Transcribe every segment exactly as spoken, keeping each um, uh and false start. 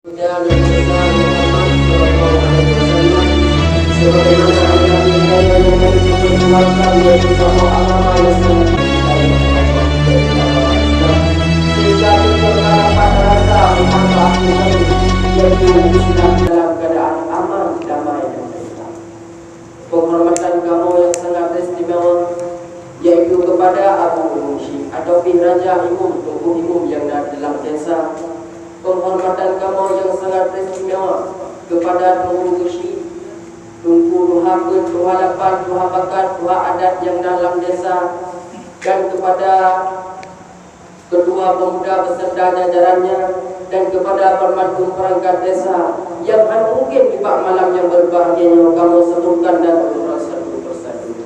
Dan Nabi besar Muhammad sallallahu alaihi wasallam, sebagaimana Allah yang memerintahkan, yaitu satu agama yang sangat dicintai oleh Allah, yaitu agama Islam, sehingga timbul harapan rasa menambah iman, yaitu Islam dalam keadaan aman, damai dan tentram. Penghormatan kamoe nyang sangat istimewa, yaitu kepada Abu Mursyid atau pih Raja Imum, Teungku Imum nyang na dalam desa. Penghormatan kamoe nyang sangat istimewa kepada Teungku Mursyid, Teungku Tuha Peuet, Tuha Lapan, Tuha Pakat, Tuha Adat nyang na lam desa, dan kepada Ketua Pemuda beserta jajarannya, dan kepada banmandum perangkat desa nyang hana mungkin nibak malam nyang berbahagia nyoe kamoe sebutkan dan ulang satu persatu.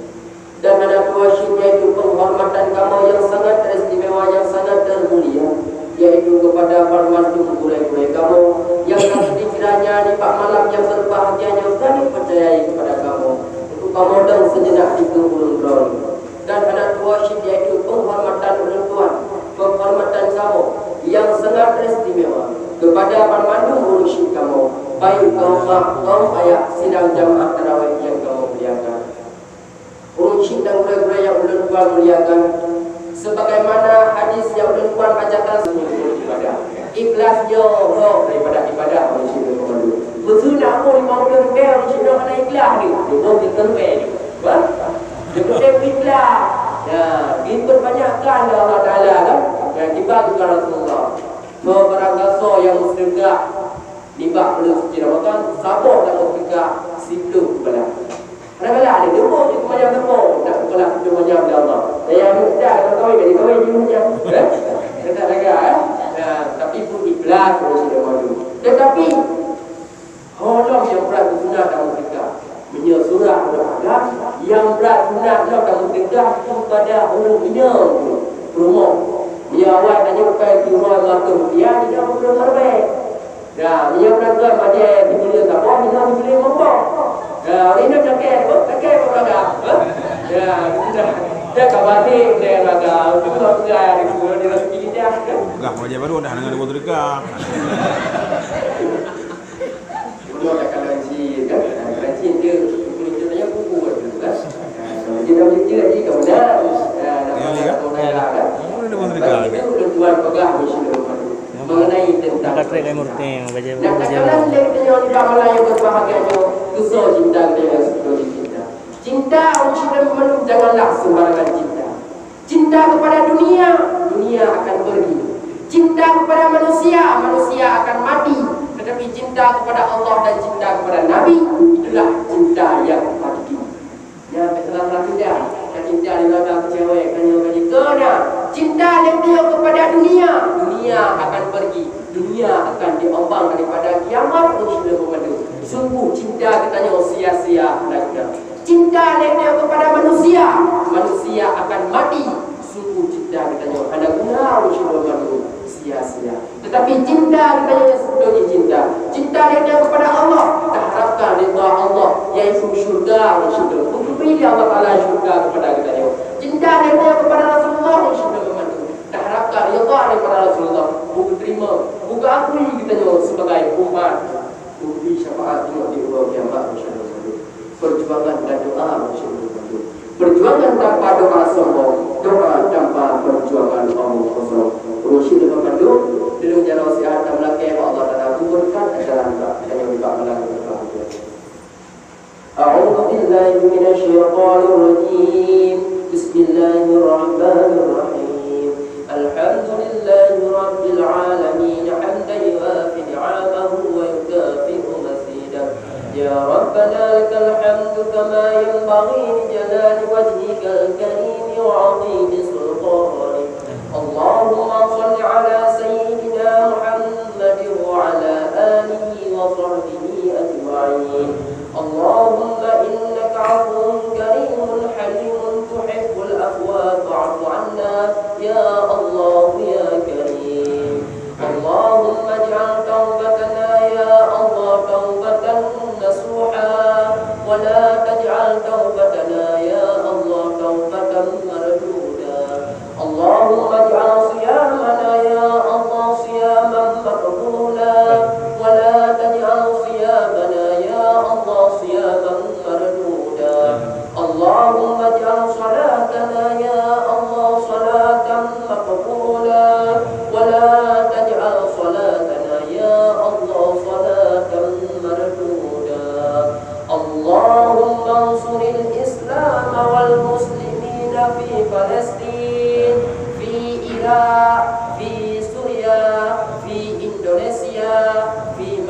Dan hana tuha cit, yaitu penghormatan kamoe nyang sangat teristimewa, nyang sangat termulia, yaitu kepada banmandum gurée-gurée kamoe nyang ka seudeh kiranya nibak malam nyang berbahagia nyoe ka neupercayai kepada kamoe untuk kamoe dong seujeunah dikeue ureuëng droe. Dan hana tuha cit, yaitu penghormatan ulôn tuan, penghormatan kamoe nyang sangat teristimewa kepada banmandum ureuëng syik kamoe, baik kaum mak, kaum ayah, sidang jamaah tarawih nyang kamoe muliakan. Ureuëng syik dan gurée-gurée nyang ulôn tuan muliakan, sebagaimana hadis nyang ulôn tuan bacakan, seunyum ibadah. Ikhlas nyoe rhok daripada ibadah ureuëng syik dan gurée. Meuseu na pun lima puluh ribée ureuëng syik nyoe hana ikhlas ni, jeuet keu ribée nyoe. Bah? Jeuet keu ikhlas. Ya, diperbanyakkan lé Allah Taala kan. Ya, kiban keu Rasulullah. Soe barang gasoe nyang meuseudeukah nibak buleuen suci Ramadhan, saboh nyang meuseudeukah siplôh bala. Kadang-kadang ada deungoe cit seumanyam deungoe, nak peukalah pintoe manyam lé Allah. Daya mudah kalau kawin, jadi kawin di dunia. Eh? Kita jaga, eh? Nah, tapi pun ikhlas kalau sudah malu. Tetapi, holom yang berat sunat dan mustika. Menyusurat beragam, yang berat sunat dan mustika kepada orang inong tu. Promo. Menyawat tanya bukan cuma seratus rupiah, tidak perlu lebih. Ya, meunyoe peue keu bajée sibuleuen saboh, meunan sibuleuen meupoh. Ya, ureueng inong cakée, oh, cakée keu raga. Ha? Ya, sudah. Ya, ka balik deh raga. Itu lah peugah di guru, di rezeki kita. Peugah bajée baru dah dengan dua terika. Belum dah kalau jin kan? Kalau jin dia, dia tanya buku kan? Ha, kalau dia dah jin lagi, kau dah. Ya, dah. Ya, ya. Kau dah lah kan? Kamu dah dua terika. Itu udah tuan pegang di sini. Mengenai tentang Maka trek kain murti, baju, baju. Nah, tatkala lé geutanyoe nibak malam nyang berbahagia nyoe, keu soe cinta geutanyoe nyang seubeutôi jih cinta. Cinta ureueng syedara meunurot janganlah sembarangan cinta. Cinta kepada dunia, dunia akan pergi. Cinta kepada manusia, manusia akan mati. Tetapi cinta kepada Allah dan cinta kepada Nabi, itulah cinta yang hakiki. Nyan salah satu dah. Ka cinta di mata cewek, ka nyoe ka jikeu na. Cinta lé geutanyoe kepada dunia, dunia akan pergi. Dunia akan diobang daripada kiamat, ureueng syedara meunurot. Sungguh cinta geutanyoe sia-sia hana guna. Cinta lé geutanyoe kepada manusia, manusia akan mati. Sungguh cinta geutanyoe hana guna, ureueng syedara meunurot. Sia-sia. Tetapi cinta geutanyoe nyang seubeutôi jih cinta. Cinta geutanyoe kepada Allah, taharapkan ridha Allah, yaitu syurga, ureueng syedara. Beugeubri lé Allah Taala syurga kepada geutanyoe. Cinta geutanyoe kepada Rasulullah, ureueng syedara, taharapkan ridha daripada Rasulullah. Beugeuteurimong, beugeukui geutanyoe sebagai umat. Beugeubri syafaat geutanyoe di uroe kiamat, ureueng syedara. Perjuangan dan doa, ureueng syedara. Perjuangan tanpa doa sombong, doa tanpa perjuangan omong kosong. Ureueng syedara meunurot, di dalam jaroe siat dan meulakée bak Allah Taala, kubeureukat acara nibak geutanyoe nibak malam nyang berbahagia. أعوذ بالله من الشيطان الرجيم. بسم الله الرحمن الرحيم. الحمد لله رب العالمين، حمدا يوافي نعمه ويكافئ مزيده. يا ربنا لك الحمد كما ينبغي لجلال وجهك الكريم وعظيم سلطانك. اللهم صل على سيدنا محمد وعلى آله وصحبه أجمعين. اللهم إنك عفو كريم حليم تحب العفو فاعف عنا يا الله يا كريم. اللهم اجعل توبتنا يا الله توبة نصوحا، ولا تجعل توبتنا يا الله توبة مردودا. اللهم اجعل صيامنا يا الله صياما مقبولا،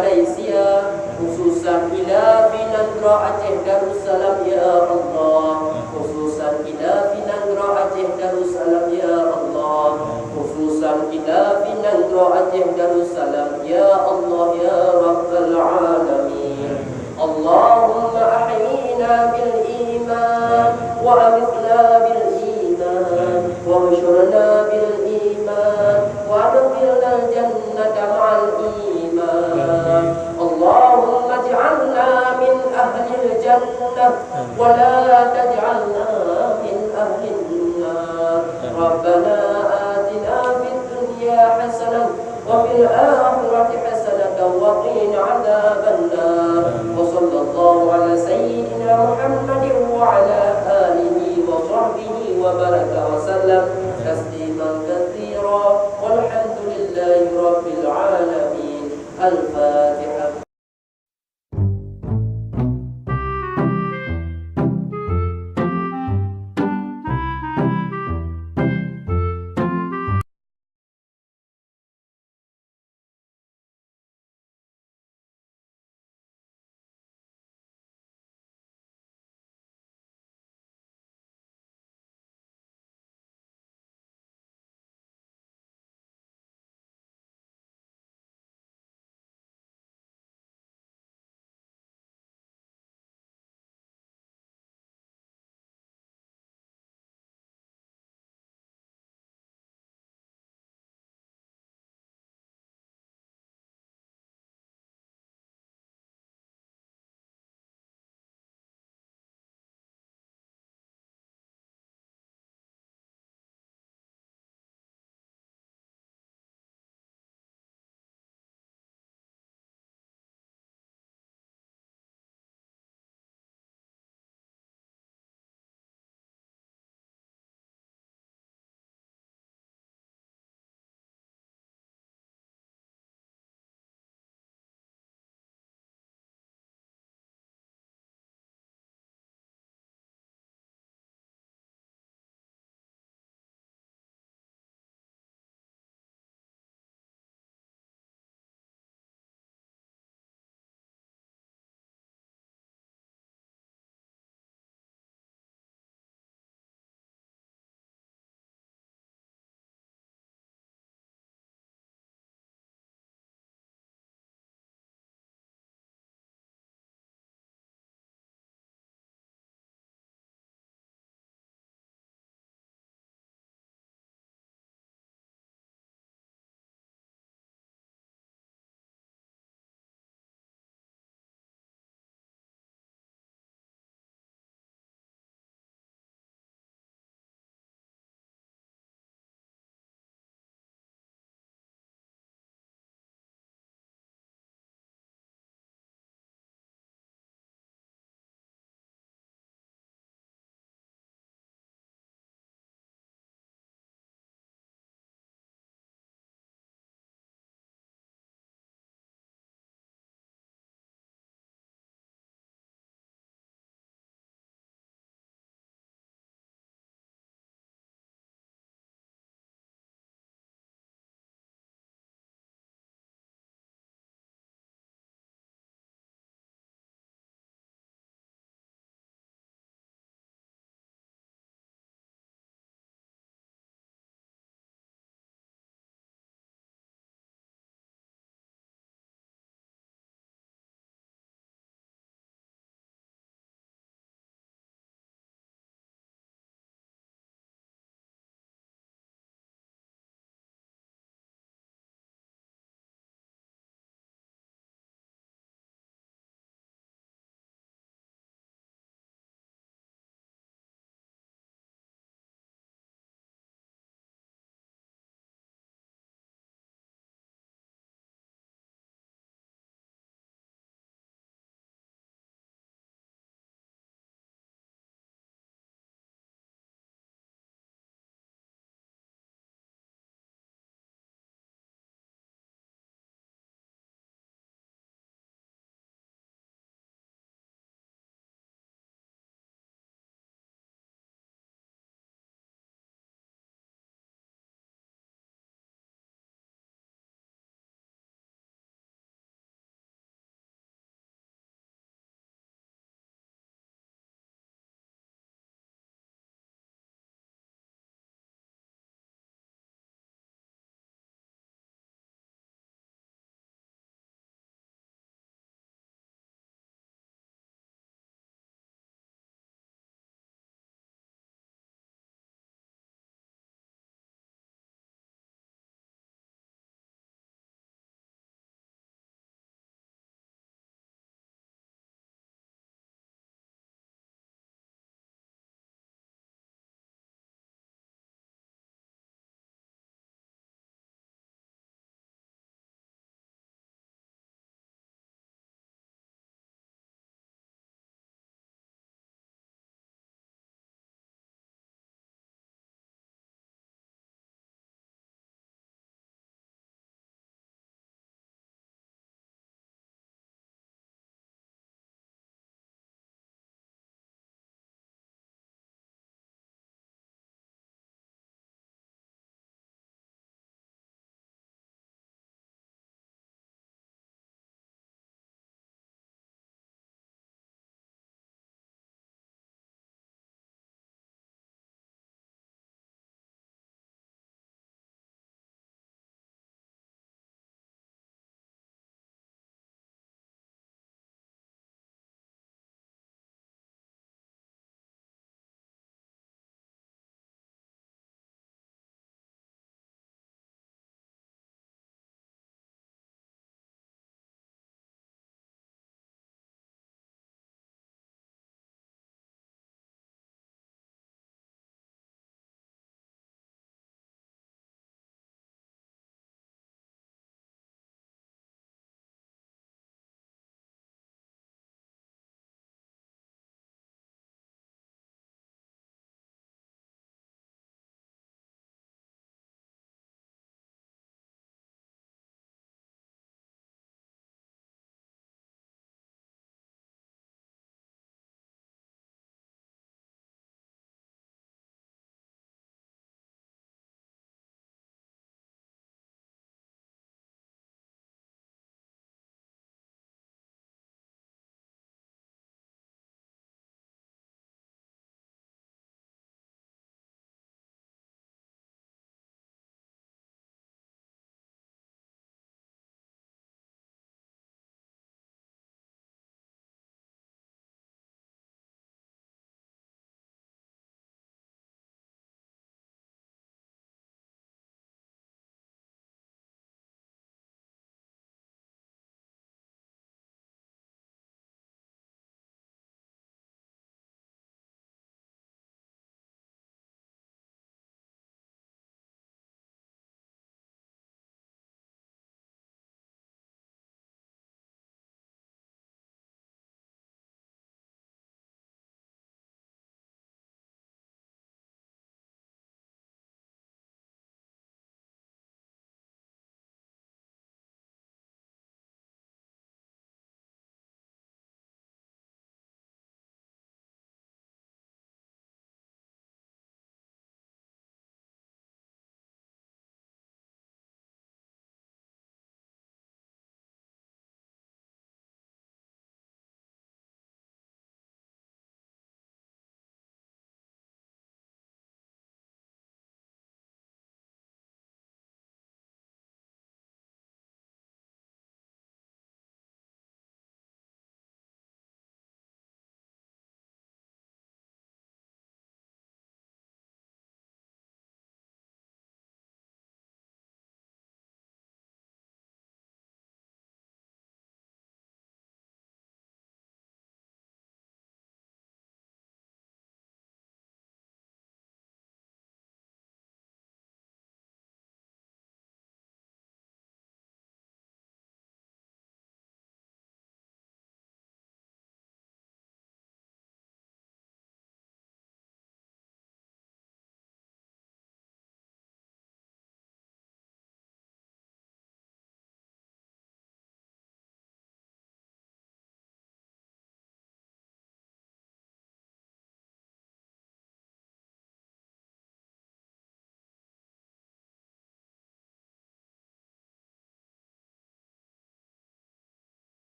Malaysia, khususan ila Pinanggroe Aceh Darussalam, ya Allah. Khususan ila Pinanggroe Aceh Darussalam, ya Allah. Khususan ila Pinanggroe Aceh Darussalam, ya Allah, ya Rabbal Alamin. اللهم أحينا بالإيمان وأمتنا بالإيمان واحشرنا بالإيمان وأدخلنا الجنة مع الإيمان. اللهم اجعلنا من أهل الجنة ولا تجعلنا من أهل النار. ربنا آتنا في الدنيا حسنة وفي الآخرة حسنة وقنا عذاب النار. وصلى الله على سيدنا محمد وعلى آله وصحبه وبارك وسلم تسليما كثيرا. والحمد لله رب العالمين. الفاتحة.